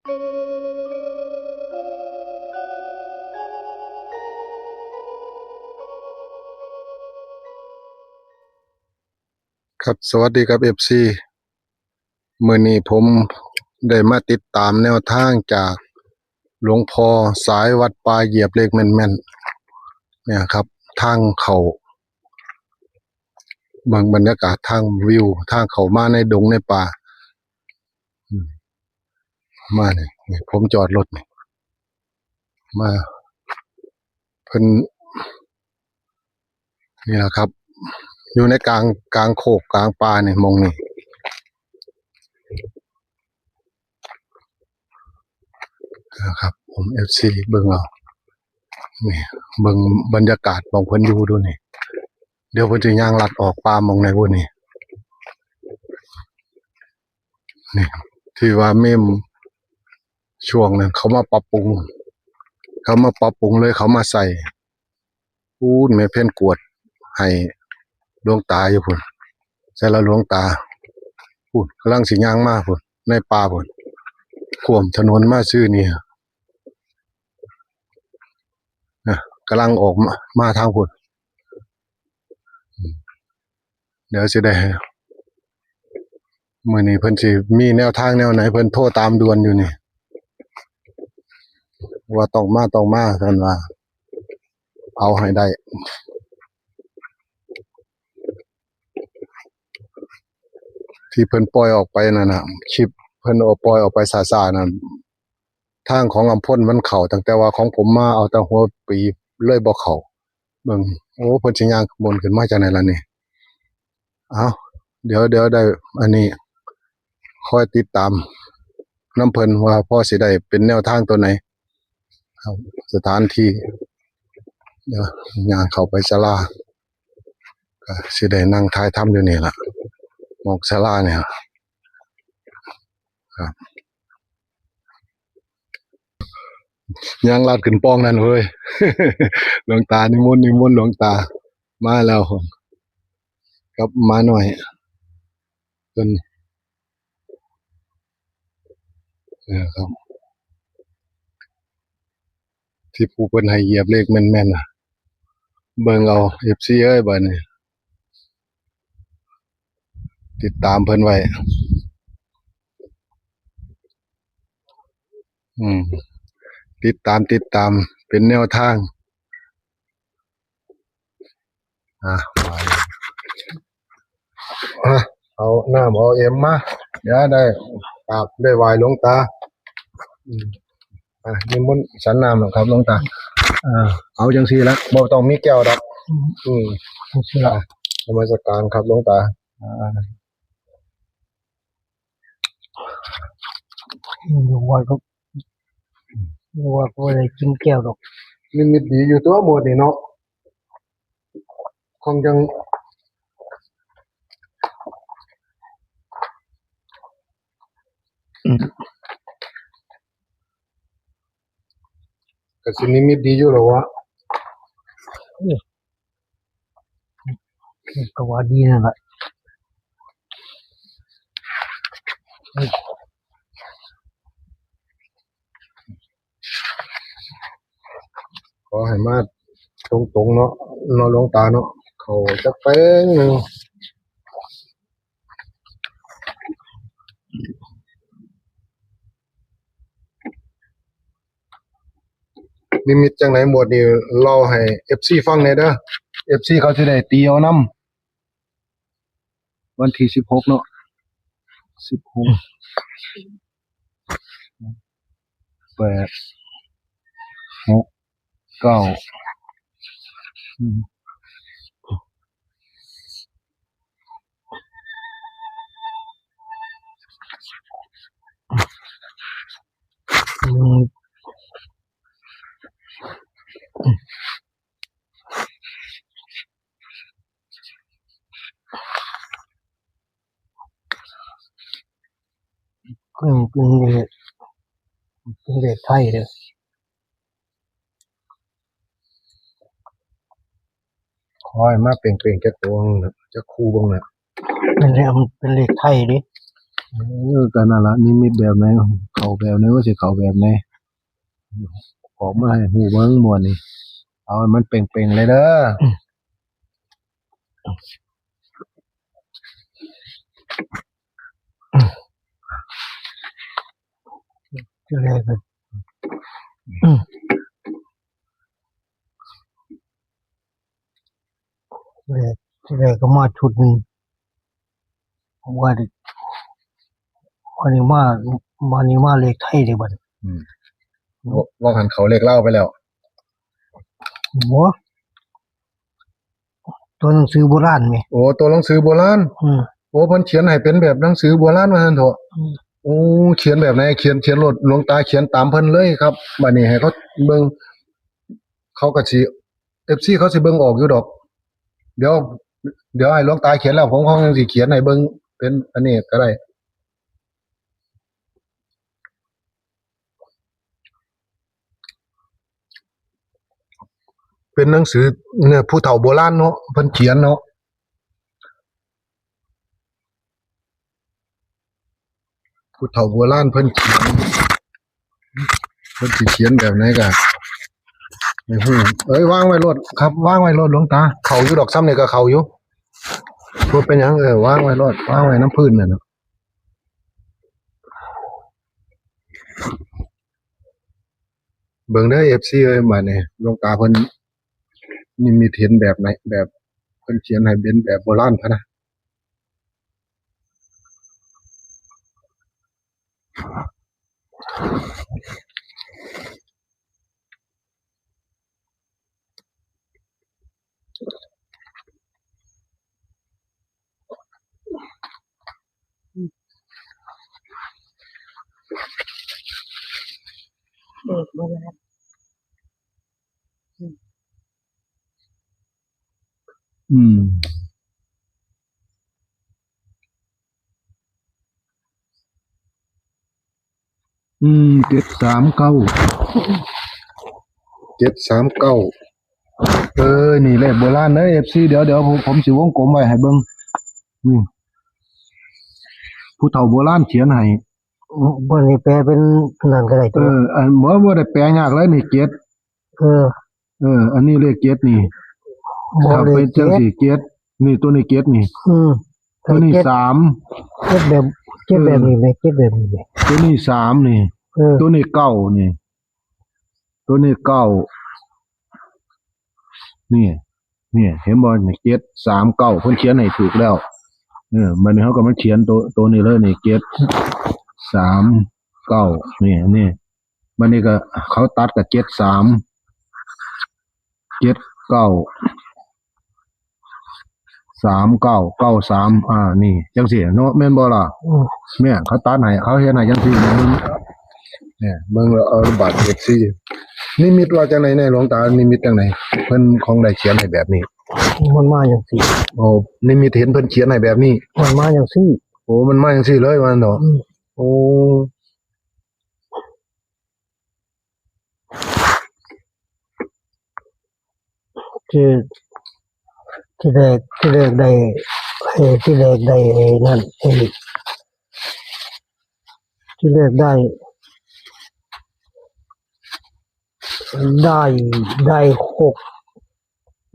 ครับ สวัสดีครับ เอฟซี มื้อนี้ผมได้มาติดตามแนวทางจากหลวงพ่อสายวัดป่าเหยียบเลขแม่นๆ เนี่ยครับ ทางเข้า เบิ่งบรรยากาศทางวิว ทางเข้ามาในดงในป่า อืม มานี่ นี่ผมจอดรถนี่ มา เพิ่น นี่ล่ะครับ อยู่ในกลาง กลางโคกกลางป่านี่ หม่องนี้ นะครับ ผม เอฟซี เบิ่งเอา นี่ เบิ่งบรรยากาศหม่องเพิ่นอยู่ดูนี่ เดี๋ยวเพิ่นสิย่างลัดออกป่าหม่องใดบุนี่ นี่ ที่ว่ามีช่วงนั้นเขามาปรับปรุง เขามาปรับปรุงเลย เขามาใส่ พู้นแม่เพ็ญกวดให้หลวงตาอยู่พู้น ใส่ละหลวงตา พู้น กำลังสิย่างมาพู้น ในป่าพู้น ขวมถนนมาซื่อนี่ นะ กำลังออกมา มาทางพู้น เดี๋ยวสิได้ให้ มื้อนี้เพิ่นสิมีแนวทางแนวไหน เพิ่นโทรตามด่วนอยู่นี่ ว่าต้องมา ต้องมา เพิ่นว่า เอาให้ได้ ที่เพิ่นปล่อยออกไปนั่นน่ะ คลิปเพิ่นเอาปล่อยออกไปช้าๆ นั่น ทางของอำพลมันเข้า ตั้งแต่ว่าของผมมาเอาแต่หัวปีเลยบ่เข้า เบิ่ง โอ้ เพิ่นสิย่างบนขึ้นมาจั่งใดล่ะนี่ เอ้า เดี๋ยว เดี๋ยวได้ อันนี้ คอยติดตามนำเพิ่นว่าพอสิได้เป็นแนวทางตัวไหน ครับ สถานที่ เดี๋ยวย่างเข้าไปศาลา ก็สิได้นั่งถ่ายทำอยู่นี่ล่ะ หม่องศาลาเนี่ย ครับ ย่างลัดขึ้นปล้องนั่นเว้ย หลวงตานิมนต์ นิมนต์หลวงตา มาแล้ว กับหมาน้อย เพิ่น เออครับ ที่ผู้เพิ่นให้เหยียบเลขแม่นๆ น่ะ เบิ่งเอา เอฟซี เอ้ย บัดนี้ ติดตามเพิ่นไว้ อืม ติดตาม ติดตาม เป็นแนวทาง อ่ะ อ่ะ เอาน้ำเอาเอ็มมา เดี๋ยวได้กราบได้ไหว้หลวงตา อืม อ่ะ นิมนต์ฉันน้ำแล้วครับหลวงตา อ่า เอาจังซี่ละ บ่ต้องมีแก้วดอก อืม อืม จังซี่ละ อ่ะ นมัสการครับหลวงตา อ่า อยู่วัดก็ อยู่วัดก็บ่ได้กินแก้วดอก นิมิตดีอยู่ตัวหมดนี่เนาะ คงจัง ก็สินิมิตดีอยู่แล้ววะ ก็ว่าดีนั่นแหละ ขอให้มาตรงๆ เนาะ เนาะหลวงตาเนาะ เข้าจักแป๊งหนึ่ง นิมิตจั่งใด๋หมดนี่ เล่าให้ เอฟซี ฟังแหน่เด้อ เอฟซี เขาสิได้ตีเอานำ วันที่สิบหกเนาะ สิบหก แปด หก เก้า อืม อืม อืม เป็นเลข เป็นเลขไทยเด้อ ขอให้มาเป่งๆ จักตัวหนึ่งนะ จักคู่เบิ่งนะ เป็นเลข เป็นเลขไทยเด้ ເອີ ກໍນັ້ນລະ ນິມິດແບບໃດ ເຂົ້າແບບໃດ ວ່າຊິເຂົ້າແບບໃດ ອອກມາໃຫ້ຮູ້ເບິ່ງໝົດນີ້ ເອົາໃຫ້ມັນເປັງໆເລີຍເດີ. ແລກ ແລກກໍມາຊຸດໜຶ່ງ ບາດນີ້ ບາດນີ້ມາ ບາດນີ້ມາເລກໄທເດ້ບາດນີ້. ອືມ ເວົ້າ ເວົ້າຫັ້ນເຂົາເລກລາວໄປແລ້ວ. ບໍ່ ຕົວໜັງສືໂບລານແໝ່. ໂອ້ ຕົວໜັງສືໂບລານ. ອືມ ໂອ້ ເພິ່ນຂຽນໃຫ້ເປັນແບບໜັງສືໂບລານວ່າຊັ້ນເຖາະ. ອືມ ໂອ້ ຂຽນແບບໃດ? ຂຽນ ຂຽນໂລດ ຫຼວງຕາຂຽນຕາມເພິ່ນເລີຍຄັບ. ບາດນີ້ໃຫ້ເຂົາເບິ່ງ ເຂົາກໍຊິ ເອັຟຊີ ເຂົາຊິເບິ່ງອອກຢູ່ດອກ. ດຽວ ດຽວໃຫ້ຫຼວງຕາຂຽນແລ້ວ ຜົມກໍຍັງຊິຂຽນໃຫ້ເບິ່ງເປັນອັນນີ້ກໍໄດ້. ເປັນໜັງສື ເອີ ຜູ້ເຖົ້າໂບລານເນາະ ເພິ່ນຂຽນເນາະ. ຜູ້ເຖົ້າໂບລານເພິ່ນຂຽນ ເພິ່ນຊິຂຽນແບບໃດກໍໃຫ້ຮູ້. ເອີຍ ວາງໄວ້ໂລດຄັບ ວາງໄວ້ໂລດຫຼວງຕາ. ເຂົ້າຢູ່ດອກ ຊ່ຳນີ້ກໍເຂົ້າຢູ່ ບໍ່ເປັນຫຍັງ. ເອີ ວາງໄວ້ໂລດ ວາງໄວ້ນຳພື້ນນັ້ນນະ. ເບິ່ງເດີ ເອັຟຊີ ເອີຍ ບາດນີ້ ຫຼວງຕາເພິ່ນນິມິດເຫັນແບບໃດ ແບບເພິ່ນຂຽນໃຫ້ເປັນແບບໂບລານພະນະ. ເອີ ບໍ່ໄດ້ ອືມ ອືມ ເຈັດສາມເກົ້າ ເຈັດສາມເກົ້າ. ເອີ ນີ້ເລກໂບລານເດີ ເອັຟຊີ ດຽວ ດຽວ ຜົມ ຜົມຊິວົງກົມໄວ້ໃຫ້ເບິ່ງ. ນີ້ ຜູ້ເຖົ້າໂບລານຂຽນໃຫ້. ບໍ່ໄດ້ແປເປັນອັນນັ້ນກໍໄດ້. ເອີ ອັນ ບໍ່ ບໍ່ໄດ້ແປຍາກເລີຍ ນີ້ ເຈັດ. ເອີ ເອີ ອັນນີ້ເລກເຈັດນີ້ ບໍ່ ຖ້າເປັນຈັ່ງຊີ້ ເຈັດ ເຈັດ ນີ້ ຕົວນີ້ເຈັດນີ້. ອືມ ຕົວນີ້ ເຈັດ ສາມ ເຈັດແບບ ເຈັດແບບນີ້ແໝ່ ເຈັດແບບນີ້ແໝ່ ຕົວນີ້ສາມນີ້. ເອີ ຕົວນີ້ເກົ້ານີ້ ຕົວນີ້ເກົ້າ ນີ້ ນີ້ ເຫັນບໍ່ ນີ້ ເຈັດສາມເກົ້າ ເພິ່ນຂຽນໃຫ້ຖືກແລ້ວ. ເອີ ບາດນີ້ເຮົາກໍມາຂຽນໂຕ ໂຕນີ້ເລີຍ ນີ້ ເຈັດສາມເກົ້າ ນີ້ ນີ້. ບາດນີ້ກໍເຂົາຕັດກໍເຈັດສາມ ເຈັດເກົ້າ ສາມເກົ້າ ເກົ້າສາມ ອ່າ ນີ້ຈັ່ງຊີ້ເນາະ ແມ່ນບໍ່ລະ? ອືມ ແມ່ນ ເຂົາຕັດໃຫ້ ເຂົາເຮັດໃຫ້ຈັ່ງຊີ້ ເບິ່ງ ເບິ່ງແລ້ວ ເອີ ບາດເອັຟຊີ ນິມິດວ່າຈັ່ງໃດແດ່ ຫຼວງຕາ ນິມິດຈັ່ງໃດ ເພິ່ນຄອງໄດ້ຂຽນໃຫ້ແບບນີ້? ມັນມາຈັ່ງຊີ້. ໂອ້ ນິມິດເຫັນເພິ່ນຂຽນໃຫ້ແບບນີ້ ມັນມາຈັ່ງຊີ້. ໂອ້ ມັນມາຈັ່ງຊີ້ເລີຍວ່າຊັ້ນເນາະ. ອືມ ໂອ້ ທີ່ ທີ່ແລກ ທີ່ແລກໄດ້ ເອີ ທີ່ແລກໄດ້ ເອີ ນັ້ນ ເອີ ທີ່ແລກໄດ້ ໄດ້ ໄດ້ຫົກ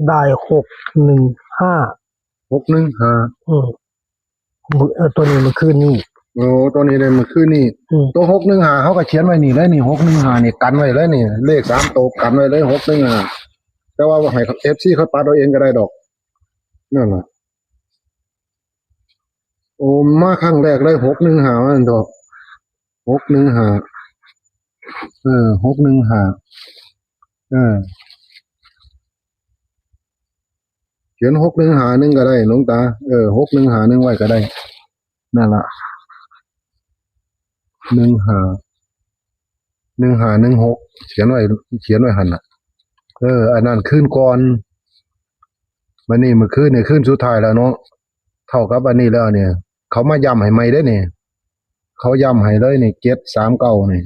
ໄດ້ຫົກໜຶ່ງຫ້າ ຫົກໜຶ່ງຫ້າ ອືມ ມື້ ເອີ ຕົວນີ້ມື້ຄືນນີ້. ໂອ້ ຕົວນີ້ໄດ້ມື້ຄືນນີ້. ອືມ ຕົວຫົກໜຶ່ງຫ້າ ເຮົາກໍຂຽນໄວ້ນີ້ເລີຍນີ້ ຫົກໜຶ່ງຫ້ານີ້ ກັນໄວ້ເລີຍນີ້ ເລກສາມໂຕກັນໄວ້ເລີຍ ຫົກໜຶ່ງຫ້າ ແຕ່ວ່າໃຫ້ເອັຟຊີເຂົາຕັດເອົາເອງກໍໄດ້ດອກ ນັ້ນລະ. ໂອ້ ມາຄັ້ງແລກເລີຍ ຫົກໜຶ່ງຫ້າ ວ່າຊັ້ນເຖາະ ຫົກໜຶ່ງຫ້າ ເອີ ຫົກໜຶ່ງຫ້າ ເອີ ຂຽນຫົກໜຶ່ງຫ້າໜຶ່ງກໍໄດ້ ຫຼວງຕາ ເອີ ຫົກໜຶ່ງຫ້າໜຶ່ງໄວ້ກໍໄດ້ ນັ້ນລະ ໜຶ່ງຫ້າ ໜຶ່ງຫ້າໜຶ່ງຫົກ ຂຽນໄວ້ ຂຽນໄວ້ຫັ້ນນະ. ເອີ ອັນນັ້ນຄືນກ່ອນ ບາດນີ້ມື້ຄືນນີ້ ຄືນສຸດທ້າຍແລ້ວເນາະ ເທົ່າກັບອັນນີ້ແລ້ວນີ້ ເຂົາມາຢ້ຳໃຫ້ໃໝ່ເດ້ນີ້ ເຂົາຢ້ຳໃຫ້ເລີຍນີ້ ເຈັດສາມເກົ້ານີ້. ເ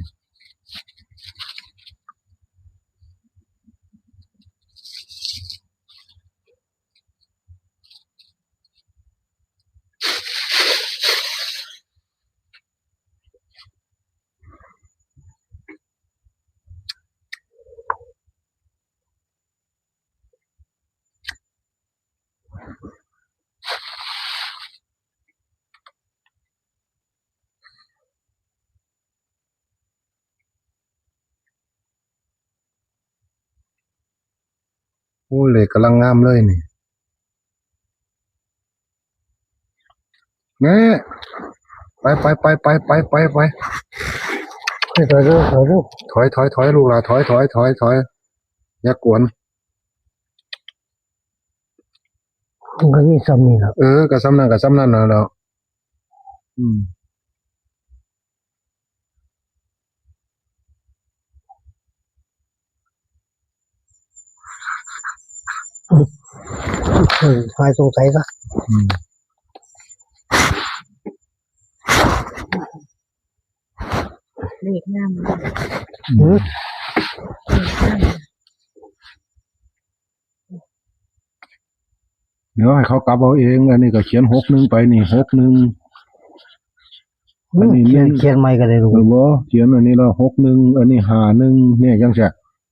ໂອ້ ເລກກຳລັງງາມເລີຍນີ້ ແນ່ ໄປ ໄປ ໄປ ໄປ ໄປ ໄປ ໄປ ຖອຍ ຖອຍ ຖອຍ ລູກຫຼ້າ ຖອຍ ຖອຍ ຖອຍ ຖອຍ ຢ່າກວນ ມັນກໍມີສ່ຳນີ້ລະ ເອີ ກໍສ່ຳນັ້ນ ກໍສ່ຳນັ້ນລະເນາະ ອືມ. ເອີ ຫາຍສົງໄສຊະ ອືມ ເລກງາມ ອືມ ເລກງາມ. ດຽວໃຫ້ເຂົາກັບເອົາເອງ ອັນນີ້ກໍຂຽນຫົກໜຶ່ງໄປນີ້ ຫົກໜຶ່ງ ອືມ ອັນນີ້ ຂຽນ ໜຶ່ງ ຂຽນໃໝ່ກໍໄດ້ລູກ ເອີ ບໍ່ ຂຽນອັນນີ້ລະ ຫົກໜຶ່ງ ອັນນີ້ ຫ້າໜຶ່ງ ນີ້ຈັ່ງຊີ້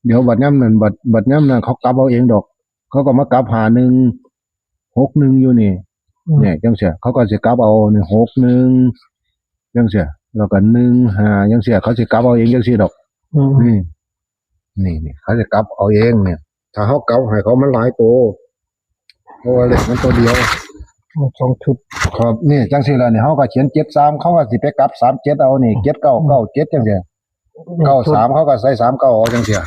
ດຽວບັດຍາມນັ້ນ ບັດ ບັດຍາມນັ້ນເຂົາກັບເອົາເອງດອກ ເຂົາກໍມາກັບ ຫ້າໜຶ່ງ ຫົກໜຶ່ງ ຢູ່ນີ້ ອືມ ນີ້ຈັ່ງຊີ້ ເຂົາກໍຊິກັບເອົານີ້ ຫົກໜຶ່ງ ຈັ່ງຊີ້ ແລ້ວກໍ ໜຶ່ງຫ້າ ຈັ່ງຊີ້ ເຂົາຊິກັບເອົາເອງຈັ່ງຊີ້ດອກ ອືມ ນີ້ ນີ້ ນີ້ ເຂົາຈະກັບເອົາເອງນີ້ ຖ້າເຮົາກັບໃຫ້ເຂົາມັນຫຼາຍໂຕ ເພາະວ່າເລກມັນໂຕດຽວ ມັນສອງຊຸດ ຄັບ ນີ້ຈັ່ງຊີ້ລະນີ້ ເຮົາກໍຂຽນເຈັດສາມ ເຂົາກໍຊິໄປກັບສາມເຈັດເອົານີ້ ເຈັດເກົ້າ ເກົ້າເຈັດ ຈັ່ງຊີ້ ເກົ້າສາມ ເຂົາກໍໃສ່ສາມເກົ້າເອົາຈັ່ງຊີ້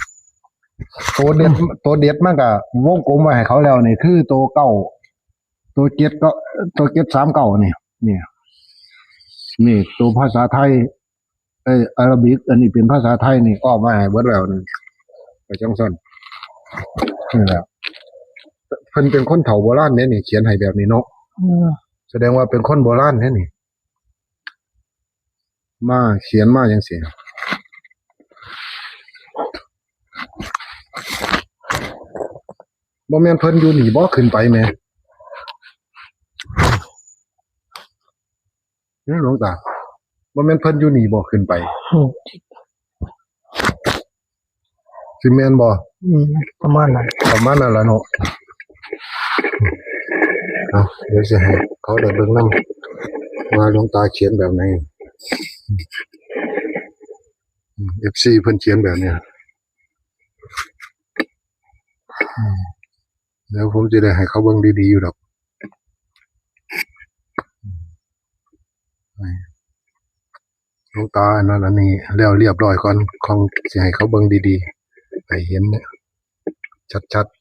ໂຕເດັດ ໂຕເດັດມັນກໍວົງກົມໄວ້ໃຫ້ເຂົາແລ້ວນີ້ ຄືໂຕເກົ້າ ໂຕເຈັດ ກໍ ໂຕເຈັດສາມເກົ້ານີ້ ນີ້ ນີ້ໂຕພາສາໄທ ເອີ ອາຣາບິກ ອັນນີ້ເປັນພາສາໄທນີ້ ອອກມາໃຫ້ເບິດແລ້ວນີ້ ໄປຈັ່ງຊັ້ນ ນີ້ແຫຼະ ເພິ່ນເປັນຄົນເຖົ້າໂບລານເດ້ນີ້ ຂຽນໃຫ້ແບບນີ້ເນາະ ອືມ ສະແດງວ່າເປັນຄົນໂບລານເດ້ນີ້ ມາຂຽນມາຈັ່ງຊີ້ ບໍ່ແມ່ນເພິ່ນຢູ່ນີ້ບໍ່ ຂຶ້ນໄປແມ? ເອີ ຫຼວງຕາ ບໍ່ແມ່ນເພິ່ນຢູ່ນີ້ບໍ່ ຂຶ້ນໄປ? ອືມ ຊິແມ່ນບໍ່? ອືມ ປະມານນັ້ນ ປະມານນັ້ນລະເນາະ ເອົາ ດຽວຊິໃຫ້ເຂົາໄດ້ເບິ່ງນຳ ວ່າຫຼວງຕາຂຽນແບບໃດ ອືມ ເອັຟຊີ ເພິ່ນຂຽນແບບນີ້ ອືມ ດຽວຜົມຊິໄດ້ໃຫ້ເຂົາເບິ່ງດີໆຢູ່ດອກ ອືມ ໃຫ້ ຫຼວງຕາອັນນັ້ນອັນນີ້ແລ້ວລຽບຮ້ອຍກ່ອນ ຄ່ອຍຊິໃຫ້ເຂົາເບິ່ງດີໆ ໃຫ້ເຫັນຊັດໆ.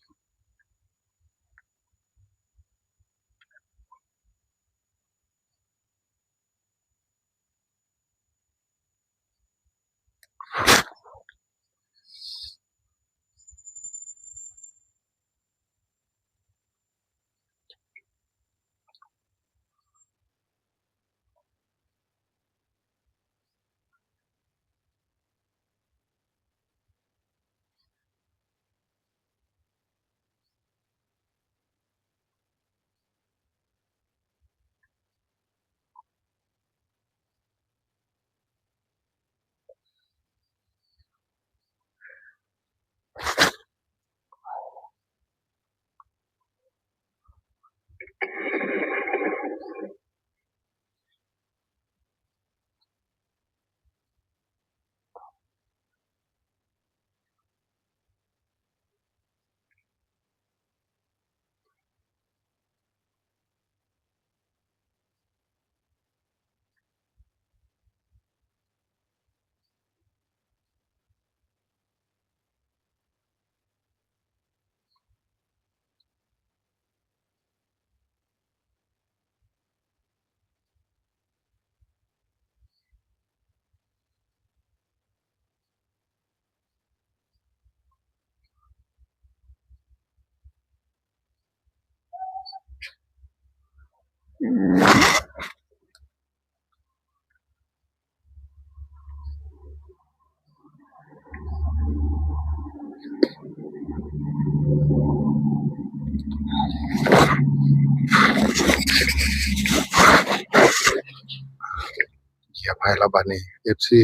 ຢຽບໃຫ້ລະບາດນີ້ ເອັຟຊີ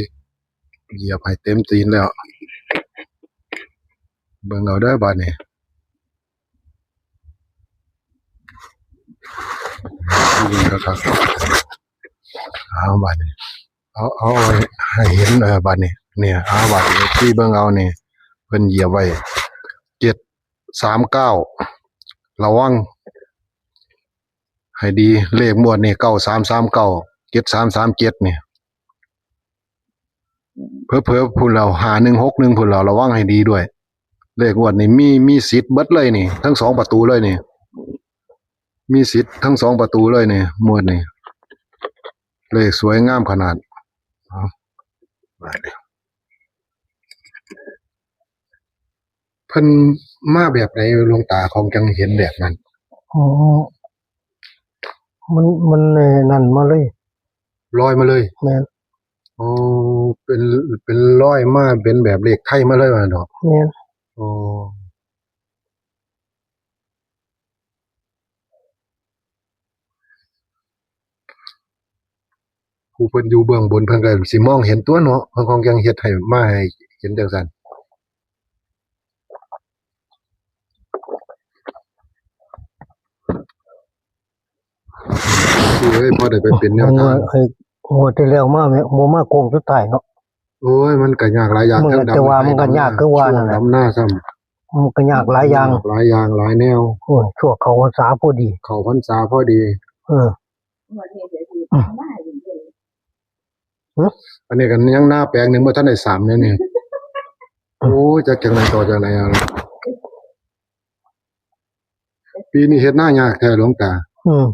ຢຽບໃຫ້ເຕັມຕີນແລ້ວ ເບິ່ງເອົາເດີບາດນີ້. ເບິ່ງຄັກໆ ເອົາບາດນີ້ ເອົາ ເອົາໃຫ້ເຫັນ ເອີ ບາດນີ້ ນີ້ ເອົາບາດນີ້ ທີ່ເບິ່ງເອົານີ້ ເພິ່ນຢຽບໄວ້ ເຈັດ ສາມເກົ້າ ລະວັງໃຫ້ດີ ເລກງວດນີ້ ເກົ້າສາມສາມເກົ້າ ເຈັດສາມສາມເຈັດ ນີ້ ເຜີໆພຸ້ນແລ້ວ ຫ້າໜຶ່ງຫົກໜຶ່ງພຸ້ນແລ້ວ ລະວັງໃຫ້ດີດ້ວຍ. ເລກງວດນີ້ມີ ມີສິດເບິດເລີຍນີ້ ທັງສອງປະຕູເລີຍນີ້ ມີສິດທັງສອງປະຕູເລີຍນີ້ ງວດນີ້ ເລກສວຍງາມຂະໜາດ. ເອົາ ບາດນີ້ ເພິ່ນມາແບບໃດ ຫຼວງຕາ ຂອງຈັ່ງເຫັນແບບນັ້ນ? ອໍ ມັນ ມັນ ເອີ ນັ້ນມາເລີຍ ລອຍມາເລີຍ? ແມ່ນ. ອໍ ເປັນ ເປັນລອຍມາ ເປັນແບບເລກໄທມາເລີຍວ່າຊັ້ນເນາະ? ແມ່ນ. ອໍ ຜູ້ເພິ່ນຢູ່ເບື້ອງບົນເພິ່ນກໍຊິມອງເຫັນຕົວະເນາະ ເພິ່ນຄົງຈັ່ງເຮັດໃຫ້ ມາໃຫ້ເຫັນຈັ່ງຊັ້ນ. ເອີຍ ພໍໄດ້ໄປເປັນແນວທາງ. ງວດ ເອີຍ ງວດທີ່ແລ້ວມາແມ່ນບໍ່ມາໂຄ້ງສຸດທ້າຍເນາະ. ໂອ້ຍ ມັນກໍຍາກຫຼາຍຢ່າງ ມັນກໍ ແຕ່ວ່າມັນກໍຍາກຄືວ່ານັ້ນແຫຼະ ຊ່ວງດຳນາຊ້ຳ ມັນກໍຍາກຫຼາຍຢ່າງ ຍາກຫຼາຍຢ່າງຫຼາຍແນວ. ໂອ້ຍ ຊ່ວງເຂົ້າພັນສາພໍດີ ເຂົ້າພັນສາພໍດີ. ເອີ ງວດນີ້ເດ ອືມ ຫຶ ອັນນີ້ກໍຍັງນາແປງໜຶ່ງບໍ່ທັນໄດ້ສາມເດນີ້. ໂອ້ຍ ຈັກຈັ່ງໃດຕໍ່ຈັ່ງໃດເອົາລະ ປີນີ້ເຮັດນາຍາກແທ້ຫຼວງຕາ. ອືມ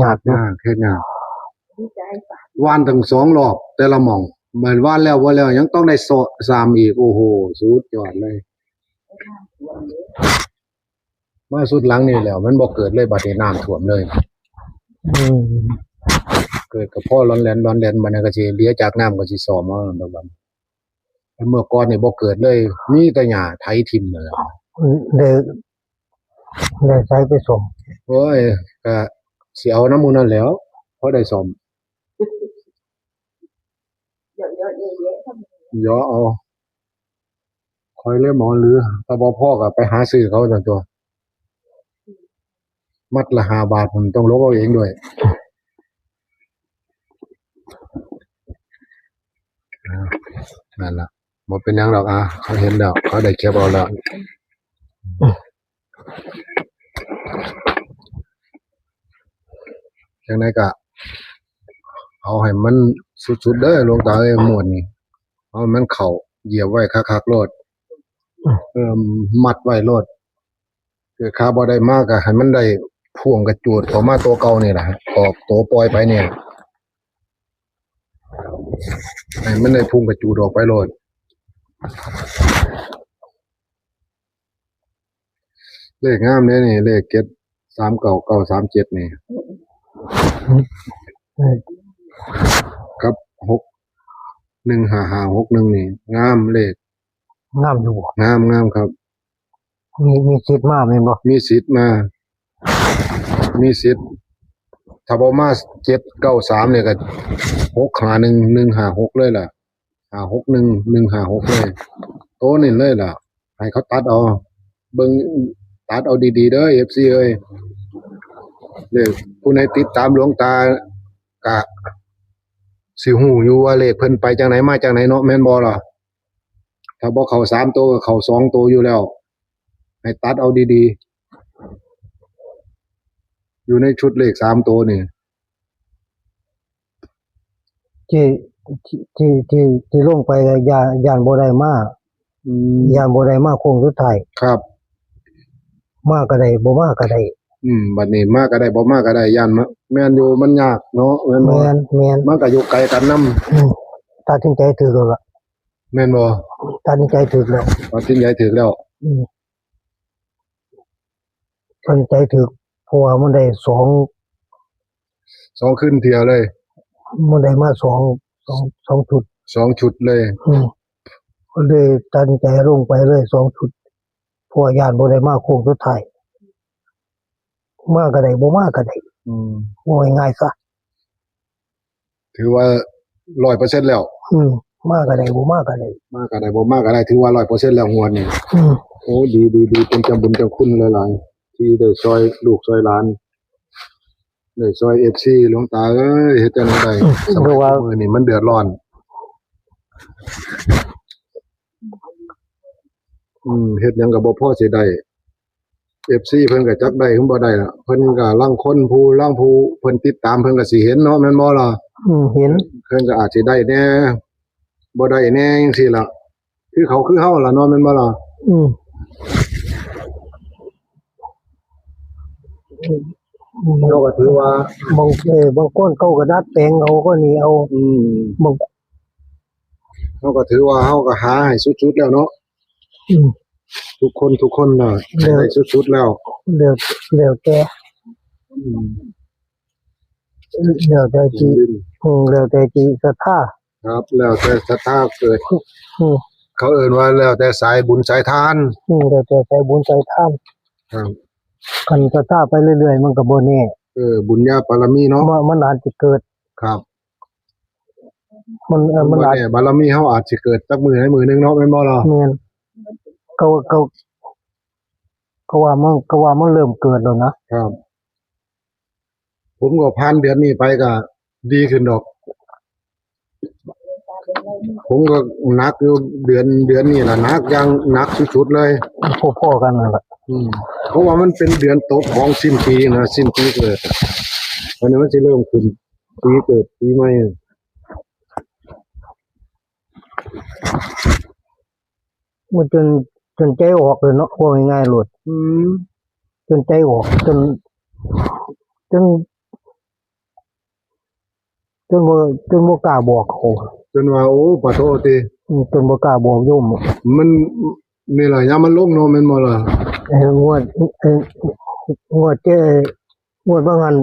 ຍາກຢູ່ ຍາກ ເຮັດຍາກ ຫວ່ານຕັ້ງສອງລອບແຕ່ລະໝ່ອງ ແມ່ນຫວ່ານແລ້ວບໍ່ແລ້ວ ຍັງຕ້ອງໄດ້ຊະ ຊ້ຳອີກ. ໂອ້ໂຫ ສຸດຍອດເລີຍ. ມາສຸດຫຼັງນີ້ແລ້ວ ມັນບໍ່ເກີດເລີຍ ບາດນີ້ນ້ຳຖ້ວມເລີຍ. ອືມ ເກີດກໍພໍລອນແລ່ນ ລອນແລ່ນ ບາດນີ້ກໍຊິເຫຼືອຈາກນ້ຳກໍຊິຊອມເອົາດອກບັດ. ແຕ່ເມື່ອກ່ອນນີ້ບໍ່ເກີດເລີຍ ມີແຕ່ຫຍ້າໄຖຖິ້ມນັ້ນແຫຼະ. ໄດ້ ໄດ້ໃສໄປສ້ອມ? ໂອ້ຍ ກະຊິເອົານຳໝູ່ນັ້ນແຫຼ້ວ ພໍໄດ້ສ້ອມ. ເຍາະເອົາ ຂ້ອຍເລີຍໝໍຫຼື ຖ້າບໍ່ພໍກໍໄປຫາຊື້ເຂົາຊັ້ນຕົວະ. ມັດລະຫ້າບາດພຸ້ນ ຕ້ອງລົບເອົາເອງດ້ວຍ. ອ່າ ນັ້ນລະ ບໍ່ເປັນຫຍັງດອກ. ອ່າ ເຂົາເຫັນແລ້ວ ເຂົາໄດ້ແຄປເອົາແລ້ວ. ຈັ່ງໃດກະເອົາໃຫ້ມັນສຸດໆເດີ ຫຼວງຕາເອີຍ ງວດນີ້ ເອົາໃຫ້ມັນເຂົ້າ ຢຽບໄວ້ຄັກໆໂລດ ເອີ ມັດໄວ້ໂລດ. ຄືຂ້າບໍ່ໄດ້ມາ ກໍໃຫ້ມັນໄດ້ພວງກະຈູດເຂົ້າມາໂຕເກົ່ານີ້ລະ ອອກໂຕປ່ອຍໄປນີ້ ໃຫ້ມັນໄດ້ພວງກະຈູດອອກໄປໂລດ. ເລກງາມເດ້ນີ້ ເລກເຈັດສາມເກົ້າ ເກົ້າສາມເຈັດນີ້ ອືມ ກັບຫົກໜຶ່ງຫ້າຫ້າຫົກໜຶ່ງນີ້ ງາມເລກ. ງາມຢູ່ບໍ່? ງາມ ງາມຄັບ. ມີ ມີສິດມາແມ່ນບໍ່? ມີສິດມາ ມີສິດ. ຖ້າບໍ່ມາເຈັດເກົ້າສາມນີ້ກໍຫົກຫ້າໜຶ່ງ ໜຶ່ງຫ້າຫົກເລີຍລະ ຫ້າຫົກໜຶ່ງ ໜຶ່ງຫ້າຫົກເລີຍ ໂຕນີ້ເລີຍລະ. ໃຫ້ເຂົາຕັດເອົາ ເບິ່ງ ຕັດເອົາດີໆເດີ ເອັຟຊີເອີຍ. ເລກ ຜູ້ໃດຕິດຕາມຫຼວງຕາກະຊິຮູ້ຢູ່ວ່າເລກເພິ່ນໄປຈັ່ງໃດມາຈັ່ງໃດເນາະ ແມ່ນບໍ່ລະ? ຖ້າບໍ່ເຂົ້າສາມໂຕກໍເຂົ້າສອງໂຕຢູ່ແລ້ວ ໃຫ້ຕັດເອົາດີໆ ຢູ່ໃນຊຸດເລກສາມໂຕນີ້ ທີ່ ທີ່ ທີ່ ທີ່ລົງໄປກໍຢ້ານ ຢ້ານບໍ່ໄດ້ມາ ອືມ ຢ້ານບໍ່ໄດ້ມາໂຄ້ງສຸດທ້າຍ. ຄັບ ມາກໍໄດ້ ບໍ່ມາກໍໄດ້. ອືມ ບັດນີ້ມາກໍໄດ້ ບໍ່ມາກໍໄດ້ ຢ້ານມາ ແມ່ນຢູ່ ມັນຍາກເນາະ ແມ່ນບໍ່? ແມ່ນ ແມ່ນ ມັນກໍຢູ່ໄກກັນນຳ. ອືມ ຕັດສິນໃຈຖືກແລ້ວລະ ແມ່ນບໍ່? ຕັດສິນໃຈຖືກແລ້ວ ຕັດສິນໃຈຖືກແລ້ວ. ອືມ ຕັດສິນໃຈຖືກ ເພາະວ່າມັນໄດ້ສອງ ສອງຄືນເທື່ອເລີຍ ມັນໄດ້ມາສອງ ສອງ ສອງຊຸດ ສອງຊຸດເລີຍ. ອືມ ກໍເລີຍຕັດສິນໃຈລົງໄປເລີຍສອງຊຸດ ເພາະວ່າຢ້ານບໍ່ໄດ້ມາໂຄ້ງສຸດທ້າຍ ມາກໍໄດ້ ບໍ່ມາກໍໄດ້. ອືມ ເວົ້າງ່າຍໆຊະ ຖືວ່າຮ້ອຍເປີເຊັນແລ້ວ. ອືມ ມາກໍໄດ້ ບໍ່ມາກໍໄດ້ ມາກໍໄດ້ ບໍ່ມາກໍໄດ້ ຖືວ່າຮ້ອຍເປີເຊັນແລ້ວງວດນີ້. ອືມ ໂອ້ ດີໆໆ ເປັນເຈົ້າບຸນເຈົ້າຄຸນຫຼາຍໆ ທີ່ໄດ້ຊ່ອຍລູກຊ່ອຍຫຼານ ໄດ້ຊ່ອຍເອັຟຊີ. ຫຼວງຕາເອີຍ ເຮັດຈັ່ງໃດໄດ້? ອືມ ສະໄໝ ຄືວ່າ ທຸກມື້ນີ້ມັນເດືອດຮ້ອນ. ອືມ ເຮັດຫຍັງກໍບໍ່ພໍຊິໄດ້. ເອັຟຊີເພິ່ນກໍຈັກໄດ້ຄືບໍ່ໄດ້ລະ ເພິ່ນກໍລາງຄົນ ຜູ້ລາງຜູ້ເພິ່ນຕິດຕາມ ເພິ່ນກໍຊິເຫັນເນາະ ແມ່ນບໍ່ລະ? ອືມ ເຫັນ ເພິ່ນກໍອາດຊິໄດ້ແດ່ ບໍ່ໄດ້ແດ່ຈັ່ງຊີ້ລະ ຄືເຂົາຄືເຮົາລະເນາະ ແມ່ນບໍ່ລະ? ອືມ ເຮົາກໍຖືວ່າ ບາງ ເອີ ບາງຄົນເຂົາກໍດັດແປງເອົາ ກໍນີ້ເອົາ ອືມ ບາງ ເຮົາກໍຖືວ່າເຮົາກໍຫາໃຫ້ສຸດໆແລ້ວເນາະ ອືມ ທຸກຄົນ ທຸກຄົນນະ ແລ້ວ ໃຫ້ໄດ້ສຸດໆແລ້ວ ແລ້ວ ແລ້ວແຕ່ ອືມ ແລ້ວແຕ່ຈິ ອືມ ແລ້ວແຕ່ຈິສັດທາ ຄັບ ແລ້ວແຕ່ສັດທາເກີດ ອືມ ເຂົາເອີ້ນວ່າແລ້ວແຕ່ສາຍບຸນສາຍທານ ອືມ ແລ້ວແຕ່ສາຍບຸນສາຍທານ ຄັບ ຄັນສັດທາໄປເລື້ອຍໆ ມັນກໍບໍ່ແນ່ ເອີ ບຸນຍາບາລະມີເນາະ ມັນ ມັນອາດຈະເກີດ ຄັບ ມັນ ເອີ ມັນອາດ ແນ່ ບາລະມີເຮົາອາດຊິເກີດຈັກມື້ໃດມື້ໜຶ່ງເນາະ ແມ່ນບໍ່ລະ? ແມ່ນ ເຂົາ ເຂົາ ເຂົາວ່າມັນ ເຂົາວ່າມັນເລີ່ມເກີດແລ້ວນະ ຄັບ ຜົມກໍຜ່ານເດືອນນີ້ໄປກໍດີຂຶ້ນດອກ ຜົມກໍໜັກຢູ່ ເດືອນ ເດືອນນີ້ລະໜັກຢ່າງໜັກສຸດໆເລີຍ ພໍໆກັນນັ້ນລະ ອືມ ເພາະວ່າມັນເປັນເດືອນຕົກຂອງສິ້ນປີນະ ສິ້ນປີເກີດ ອັນນີ້ມັນຊິເລີ່ມຂຶ້ນ ປີເກີດປີໃໝ່ ມັນຈົນ ຈົນໃຈອອກເລີຍເນາະ ເວົ້າງ່າຍໆໂລດ ອືມ ຈົນໃຈອອກ ຈົນ ຈົນ ຈົນບໍ່ ຈົນບໍ່ກ້າບອກເຂົາ ຈົນວ່າ ໂອ້ ປະໂທຕິ ອືມ ຈົນບໍ່ກ້າບອກໂຍມ ມັນ ນີ້ລະ ຍາມມັນລົງເນາະ ແມ່ນບໍ່ລະ? ເອີ ງວດ ເອີ ງວດເຈ້ ງວດວ່າງຫັ້ນ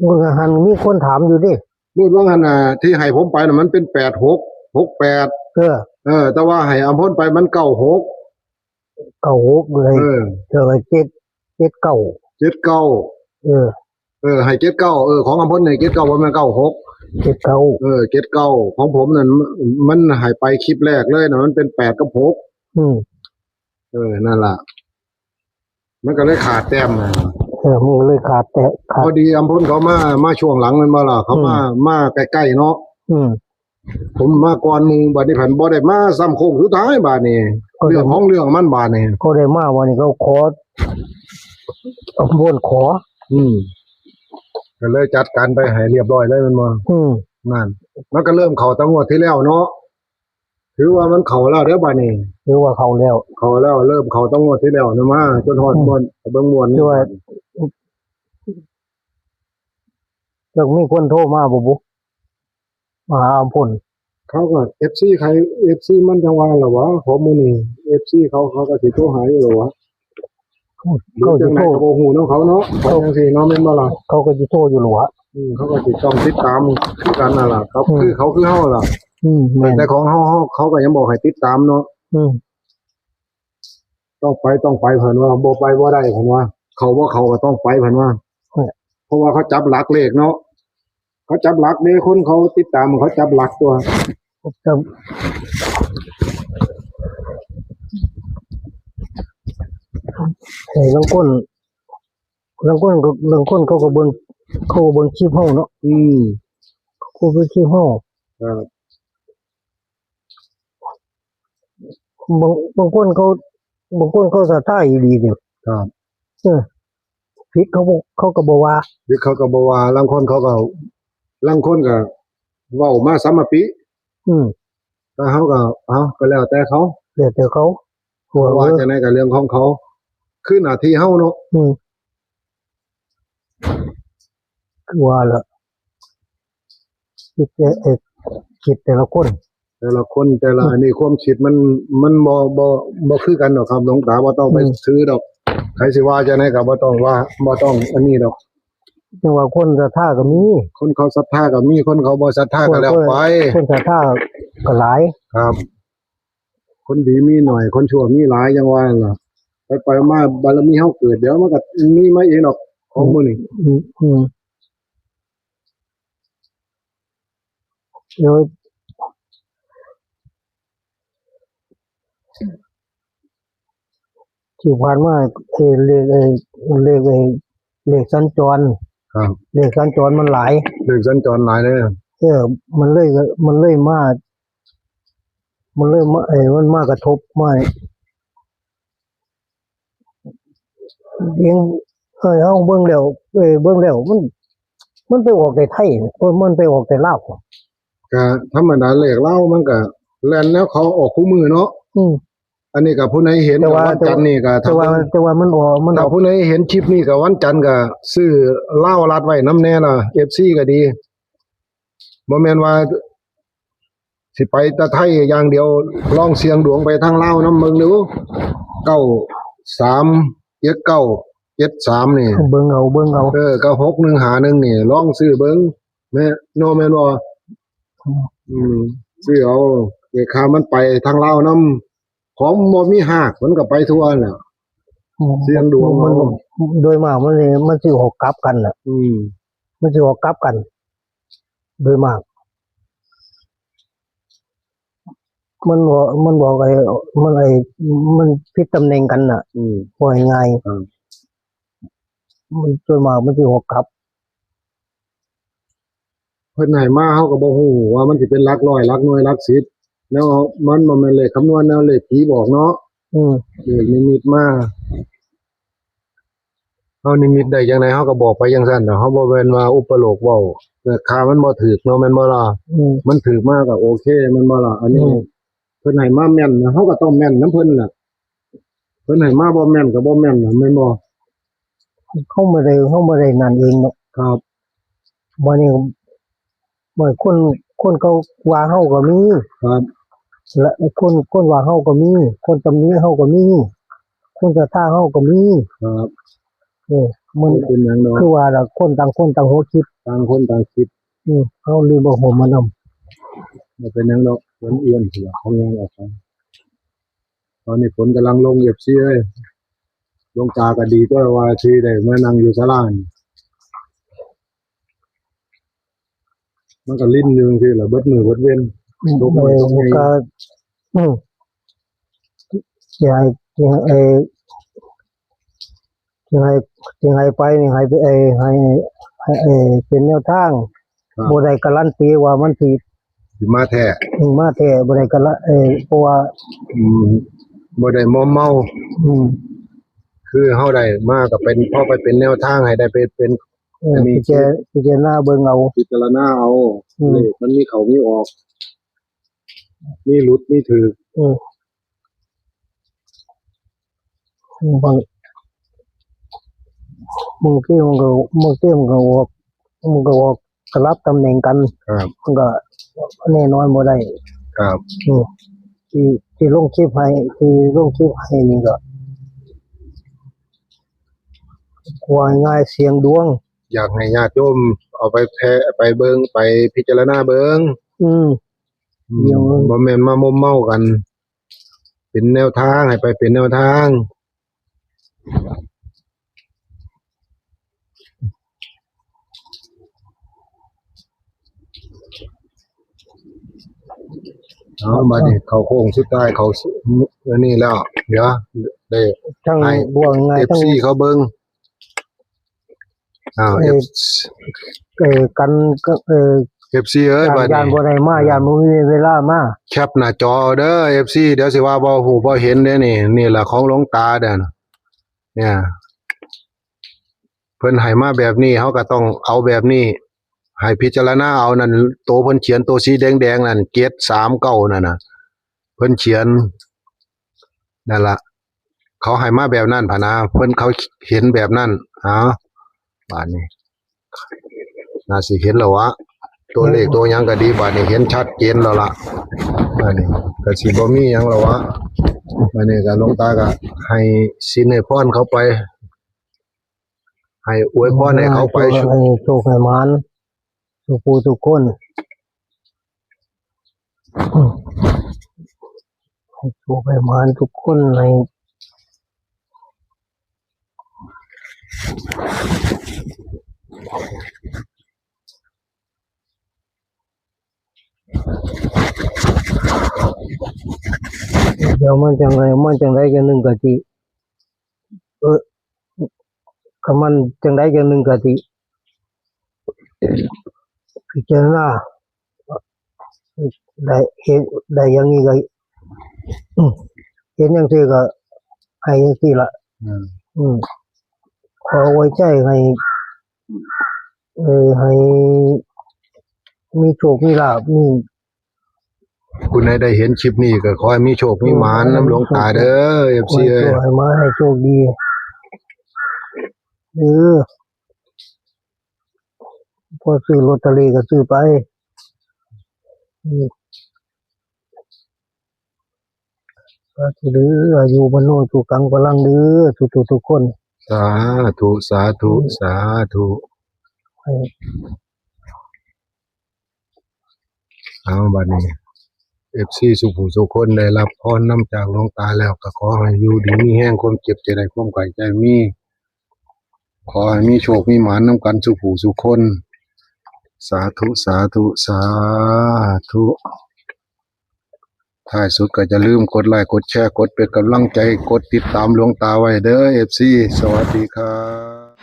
ງວດວ່າງຫັ້ນມີຄົນຖາມຢູ່ເດ້ ງວດວ່າງຫັ້ນນະ ທີ່ໃຫ້ຜົມໄປນະ ມັນເປັນແປດຫົກ ຫົກແປດ ເອີ ເອີ ແຕ່ວ່າໃຫ້ອຳພົນໄປມັນເກົ້າຫົກ ເກົ້າຫົກເລີຍ ເອີ ເອີ ເຈັດ ເຈັດເກົ້າ ເຈັດເກົ້າ ເອີ ເອີ ໃຫ້ເຈັດເກົ້າ ເອີ ຂອງອຳພົນໃຫ້ເຈັດເກົ້າ ບໍ່ແມ່ນເກົ້າຫົກ ເຈັດເກົ້າ ເອີ ເຈັດເກົ້າ ຂອງຜົມນັ້ນ ມັນໃຫ້ໄປຄລິບແລກເລີຍນະ ມັນເປັນແປດກັບຫົກ ອືມ ເອີ ນັ້ນລະ ມັນກໍເລີຍຂາດແຕ້ມນະ ເອີ ມັນກໍເລີຍຂາດແຕ້ມ ຂາດ ພໍດີອຳພົນເຂົາມາ ມາຊ່ວງຫຼັງແມ່ນບໍ່ລະ ເຂົາມາ ອືມ ມາໃກ້ໆເນາະ ອືມ ຜົມມາກ່ອນໝູ່ ບາດນີ້ພັນບໍ່ໄດ້ມາຊ້ຳໂຄ້ງສຸດທ້າຍບາດນີ້ ກໍໄດ້ ເລື່ອງຂອງເລື່ອງມັນບາດນີ້ ກໍໄດ້ມາ ບາດນີ້ເຂົາຂໍ ເອົາບ່ອນຂໍ ອືມ ກໍເລີຍຈັດການໄປໃຫ້ລຽບຮ້ອຍເລີຍແມ່ນບໍ່? ອືມ ນັ້ນ ມັນກໍເລີ່ມເຂົ້າຕັ້ງງວດທີ່ແລ້ວເນາະ ຖືວ່າມັນເຂົ້າແລ້ວເດີ້ບາດນີ້ ຖືວ່າເຂົ້າແລ້ວ ເຂົ້າແລ້ວ ເລີ່ມເຂົ້າຕັ້ງງວດທີ່ແລ້ວນະ ມາຈົນຮອດ ອືມ ງວດ ເບິ່ງງວດນີ້ ຖືວ່າ ຈັກມີຄົນໂທມາບໍ່ບຸ ມາຫາອຳພົນ ເຂົາກໍເອັຟຊີໃຜ ເອັຟຊີມັນຈັ່ງວ່າລະຫວາ ຂອງມື້ນີ້ເອັຟຊີເຂົາ ເຂົາກໍຊິໂທຫາຢູ່ລະຫວາ ເຂົາ ເຂົາຊິໂທ ເຂົາຈັ່ງໃດກໍບໍ່ຮູ້ນຳເຂົາເນາະ ເຂົາຈັ່ງຊີ້ເນາະ ແມ່ນບໍ່ລະ ເຂົາກໍຊິໂທຢູ່ລະຫວາ ອືມ ເຂົາກໍຊິຕ້ອງຕິດຕາມຄືກັນນັ້ນລະ ເຂົາ ອືມ ຄືເຂົາຄືເຮົາລະ ອືມ ແມ່ນ ແຕ່ຂອງເຮົາ ເຮົາ ເຂົາກໍຍັງບອກໃຫ້ຕິດຕາມເນາະ ອືມ ຕ້ອງໄປ ຕ້ອງໄປ ເພິ່ນວ່າ ບໍ່ໄປບໍ່ໄດ້ ເພິ່ນວ່າ ເຂົ້າບໍ່ເຂົ້າກໍຕ້ອງໄປ ເພິ່ນວ່າ ເອີ ເພາະວ່າເຂົາຈັບຫຼັກເລກເນາະ ເຂົາຈັບຫຼັກເດ້ ຄົນເຂົາຕິດຕາມ ເຂົາຈັບຫຼັກຕົວະ ຈັບ ເອີ ລາງຄົນ ລາງຄົນກໍ ລາງຄົນເຂົາກໍເບິ່ງ ເຂົາກໍເບິ່ງຄລິບເຮົາເນາະ ອືມ ເຂົາກໍເບິ່ງຄລິບເຮົາ ຄັບ ບາງ ບາງຄົນເຂົາ ບາງຄົນເຂົາສັດທາອີ່ຫຼີເດ ຄັບ ເອີ ຜິດເຂົາບໍ່ ເຂົາກໍບໍ່ວ່າ ຜິດເຂົາກໍບໍ່ວ່າ ລາງຄົນເຂົາກໍ ລາງຄົນກໍເວົ້າມາສຳມະປິ ອືມ ແຕ່ເຮົາກໍ ເອົ້າ ກໍແລ້ວແຕ່ເຂົາ ແລ້ວແຕ່ເຂົາ ເຂົາວ່າ ເອີ ຈັ່ງໃດກໍເລື່ອງຂອງເຂົາ ຄືໜ້າທີ່ເຮົາເນາະ ອືມ ຄືວ່າລະ ຄິດແຕ່ ເອີ ຄິດແຕ່ລະຄົນ ແຕ່ລະຄົນ ແຕ່ລະ ອືມ ອັນນີ້ຄວາມຄິດມັນ ມັນບໍ່ ບໍ່ ບໍ່ຄືກັນດອກຄັບ ຫຼວງຕາ ບໍ່ຕ້ອງໄປ ອືມ ຖືດອກ ໃຜຊິວ່າຈັ່ງໃດກໍບໍ່ຕ້ອງວ່າ ບໍ່ຕ້ອງອັນນີ້ດອກ ຈັ່ງວ່າຄົນສັດທາກໍມີ ຄົນເຂົາສັດທາກໍມີ ຄົນເຂົາບໍ່ສັດທາກໍແລ້ວໄປ ຄົນສັດທາກໍຫຼາຍ ຄັບ ຄົນດີມີໜ້ອຍ ຄົນຊົ່ວມີຫຼາຍ ຈັ່ງວ່າຫັ້ນລະ ໄປໆມາໆ ບາລະມີເຮົາເກີດ ດຽວມັນກໍມີມາເອງດອກ ຂອງ ອືມ ມື້ນີ້ ອືມ ອືມ ໂດຍ ທີ່ຜ່ານມາ ເອີ ເລກ ເອີ ເລກ ເອີ ເລກສັນຈອນ ຄັບ ເລກສັນຈອນມັນຫຼາຍ ເລກສັນຈອນຫຼາຍເດ້ ເອີ ມັນເລີຍ ມັນເລີຍມາ ມັນເລີຍມາ ເອີ ມັນມາກະທົບ ມາ ເບິ່ງ ເອີ ເຮົາເບິ່ງແລ້ວ ເອີ ເບິ່ງແລ້ວມັນ ມັນໄປອອກແຕ່ໄທ ມັນໄປອອກແຕ່ລາວ. ກະທຳມະດາ ເລກລາວມັນກະແລ່ນແນວເຂົາອອກຄູ່ມື້ເນາະ. ອືມ ອັນນີ້ກະຜູ້ໃດເຫັນ ແຕ່ວ່າ ກະວັນຈັນນີ້ກະ ແຕ່ວ່າ ຖ້າເບິ່ງ ແຕ່ວ່າມັນອອກ ມັນອອກ ຖ້າຜູ້ໃດເຫັນຄລິບນີ້ກະວັນຈັນກະຊື້ລາວລັດໄວ້ນຳແດ່ລະ ເອັຟຊີ ກະດີ. ບໍ່ແມ່ນວ່າຊິໄປແຕ່ໄທຢ່າງດຽວ ລອງສ່ຽງດວງໄປທາງລາວນຳເບິ່ງດູ. ເກົ້າສາມເຈັດເກົ້າເຈັດສາມນີ້ ເບິ່ງເອົາ ເບິ່ງເອົາ. ເອີ ກັບຫົກໜຶ່ງຫ້າໜຶ່ງນີ້ ລອງຊື້ເບິ່ງແມ່ນ ເນາະ ແມ່ນບໍ່? ອືມ ອືມ ຊື້ເອົາ ເວລາມັນໄປທາງລາວນຳ ຂອງບໍ່ມີຮາກ ມັນກໍໄປທົ່ວແຫຼະ. ອືມ ສ່ຽງດວງເອົາ ມັນ ໂດຍມາກມັນ ມັນຊິອອກກັບກັນນະ. ອືມ ມັນຊິອອກກັບກັນ ໂດຍມາກ ມັນບໍ່ ມັນບໍ່ ໄອ້ ມັນ ໄອ້ ມັນຜິດຕຳແໜ່ງກັນນະ. ອືມ ເວົ້າງ່າຍໆ ອືມ ມັນ ສ່ວນມາກມັນຊິອອກກັບ. ເພິ່ນໃຫ້ມາ ເຮົາກໍບໍ່ຮູ້ວ່າມັນຊິເປັນຫຼັກຮ້ອຍ ຫຼັກໜ່ວຍ ຫຼັກສິບ ແນວ ມັນບໍ່ແມ່ນເລກຄຳນວນ ແນວເລກຜີບອກເນາະ. ອືມ ເລກນິມິດມາ ເຮົານິມິດໄດ້ຈັ່ງໃດ ເຮົາກໍບອກໄປຈັ່ງຊັ້ນ. ເຮົາບໍ່ແມ່ນວ່າອຸປະໂລກເວົ້າ ແຕ່ຖ້າມັນບໍ່ຖືກເນາະ ແມ່ນບໍ່ລະ? ອືມ ມັນຖືກມາກໍໂອເຄ ແມ່ນບໍ່ລະ? ອັນນີ້ ອືມ ເພິ່ນໃຫ້ມາແມ່ນ ເຮົາກໍຕ້ອງແມ່ນນຳເພິ່ນລະ. ເພິ່ນໃຫ້ມາບໍ່ແມ່ນກໍບໍ່ແມ່ນ ແມ່ນບໍ່? ເຮົາບໍ່ໄດ້ ເຮົາບໍ່ໄດ້ນັ້ນເອງເນາະ. ຄັບ ບາດນີ້ ບາດຄົນ ຄົນເຂົາວ່າເຮົາກໍມີ. ຄັບ ແລະ ຄົນ ຄົນວ່າເຮົາກໍມີ ຄົນຕຳໜິເຮົາກໍມີ ຄົນສະທ້າເຮົາກໍມີ. ຄັບ ເອີ ມັນບໍ່ເປັນຫຍັງດອກ ຄືວ່າລະ ຄົນຕ່າງຄົນຕ່າງຫົວຄິດ ຕ່າງຄົນຕ່າງຄິດ. ອືມ ເຮົາເລີຍບໍ່ຮ່ວມມານຳ. ບໍ່ເປັນຫຍັງດອກ ຄົນອຽນເສຍຂອງຫຍັງອອກໄປ. ຕອນນີ້ຝົນກຳລັງລົງ ເອັຟຊີ ເອີຍ ຫຼວງຕາກໍດີຕົວະ ວ່າຊິໄດ້ມານັ່ງຢູ່ສາລານີ້ ມັນກໍລິນຢູ່ຈັ່ງຊີ້ລະ ເບິດມື້ເບິດເວັນ. ອືມ ຕົກ ເອີ ຕົກໃຫຍ່ ກໍ ອືມ ຊິໃຫ້ ຊິໃຫ້ ເອີ ຊິໃຫ້ ຊິໃຫ້ໄປນີ້ ໃຫ້ໄປ ເອີ ໃຫ້ ໃຫ້ ເອີ ເປັນແນວທາງ. ຄັບ ບໍ່ໄດ້ກາລັນຕີວ່າມັນຊິ ຊິມາແທ້ ອືມ ມາແທ້ ບໍ່ໄດ້ກາລັນ ເອີ ເພາະວ່າ ອືມ ບໍ່ໄດ້ມົວເມົາ. ອືມ ຄືເຮົາໄດ້ມາກໍເປັນ ພໍໄປເປັນແນວທາງ ໃຫ້ໄດ້ໄປເປັນ ເອີ ອັນນີ້ ພິຈາ ພິຈາລະນາເບິ່ງເອົາ ພິຈາລະນາເອົາ. ອືມ ເລກມັນມີເຂົ້າມີອອກ ມີຫຼຸດມີຖືກ. ອືມ ບາງ ບາງທີມັນກໍ ບາງທີມັນກໍອອກ ມັນກໍອອກສະຫຼັບຕຳແໜ່ງກັນ. ຄັບ ມັນກໍແນ່ນອນບໍ່ໄດ້. ຄັບ ອືມ ທີ່ ທີ່ລົງຄລິບໃຫ້ ທີ່ລົງຄລິບໃຫ້ນີ້ກໍ ວ່າງ່າຍໆ ສ່ຽງດວງ ຢາກໃຫ້ຍາດໂຍມເອົາໄປແພ່ ໄປເບິ່ງ ໄປພິຈາລະນາເບິ່ງ. ອືມ ອືມ ດຽວ ບໍ່ແມ່ນມາມົວເມົາກັນ ເປັນແນວທາງ ໃຫ້ໄປເປັນແນວທາງ. ເອົາ ບາດນີ້ເຂົ້າໂຄ້ງສຸດທ້າຍ ເຂົ້າ ອັນນີ້ແລ້ວ ດຽວໄດ້ ທັງ ເອົາ ເອົາງ່າຍໆ ເອັຟຊີ ທັງ ເຂົາເບິ່ງ. ອ້າວ ເອີ ເອັຟ ເອີ ກັນ ເອີ ເອັຟຊີ ເອີຍ ຢ້ານ ບາດນີ້ ຢ້ານບໍ່ໄດ້ມາ ຢ້ານບໍ່ມີເວລາມາ. ແຄບໜ້າຈໍເດີ ເອັຟຊີ ດຽວຊິວ່າບໍ່ຮູ້ບໍ່ເຫັນເດ້ນີ້. ນີ້ລະຂອງຫຼວງຕາເດີ ເນຍ ເພິ່ນໃຫ້ມາແບບນີ້ ເຮົາກໍຕ້ອງເອົາແບບນີ້ ໃຫ້ພິຈາລະນາເອົານັ້ນ. ໂຕເພິ່ນຂຽນ ໂຕສີແດງໆນັ້ນ ເຈັດສາມເກົ້ານັ້ນນະ ເພິ່ນຂຽນ ນັ້ນລະ ເຂົາໃຫ້ມາແບບນັ້ນພະນາ ເພິ່ນ ເຂົາເຫັນແບບນັ້ນ. ເອົາ ບາດນີ້ໜ້າຊິເຫັນແລ້ວວະ ຕົວເລກຕົວຫຍັງກໍດີ ບາດນີ້ເຫັນຊັດເຈນແລ້ວລະ. ບາດນີ້ກໍຊິບໍ່ມີຫຍັງແລ້ວວະ. ບາດນີ້ກໍ ຫຼວງຕາກໍໃຫ້ສິນໃຫ້ພອນເຂົາໄປ ໃຫ້ອວຍພອນໃຫ້ເຂົາໄປ. ໃຫ້ໂຊກໃຫ້ໝານທຸກຜູ້ທຸກຄົນ ໃຫ້ໂຊກໃຫ້ໝານທຸກຄົນ ໃຫ້ ດຽວມັນຈັ່ງໃດ ມັນຈັ່ງໃດຈັ່ງໜຶ່ງກໍຊິ ເອີ ຄັນມັນຈັ່ງໃດຈັ່ງໜຶ່ງກໍຊິພິຈາລະນາໄດ້ ເຫັນໄດ້ຢ່າງນີ້ກໍ ອືມ ເຫັນຈັ່ງຊີ້ກໍໃຫ້ຈັ່ງຊີ້ລະ. ອືມ ອືມ ຂໍອວຍໄຊໃຫ້ ເອີ ໃຫ້ມີໂຊກມີລາບ ມີ ຜູ້ໃດໄດ້ເຫັນຄລິບນີ້ກໍຂໍໃຫ້ມີໂຊກມີໝານນຳຫຼວງຕາເດີ ເອັຟຊີ ເອີຍ ໃຫ້ມາໃຫ້ໂຊກດີເດີ. ພໍຊື້ລອດເຕີຣີກໍຊື້ໄປ. ອືມ ສາທຸເດີ ອາຍຸວັນໂນສຸຂັງພະລັງເດີ ທຸກໆຄົນ. ສາທຸ ສາທຸ ອືມ ສາທຸ. ເອົາ ບັດນີ້ ເອັຟຊີ ສູ່ຜູ້ສູ່ຄົນໄດ້ຮັບພອນນຳຈາກຫຼວງຕາແລ້ວ ກໍຂໍໃຫ້ຢູ່ດີມີແຮງ, ຄວາມເຈັບຈະໄດ້, ຄວາມໄຂ້ຈະມີ. ຂໍໃຫ້ມີໂຊກມີໝານນຳກັນສູ່ຜູ້ສູ່ຄົນ. ສາທຸ ສາທຸ ສາທຸ. ທ້າຍສຸດກໍຢ່າລືມກົດໄລ ກົດແຊ ກົດເປັນກຳລັງໃຈ ກົດຕິດຕາມຫຼວງຕາໄວ້ເດີ ເອັຟຊີ. ສະຫວັດດີຄັບ.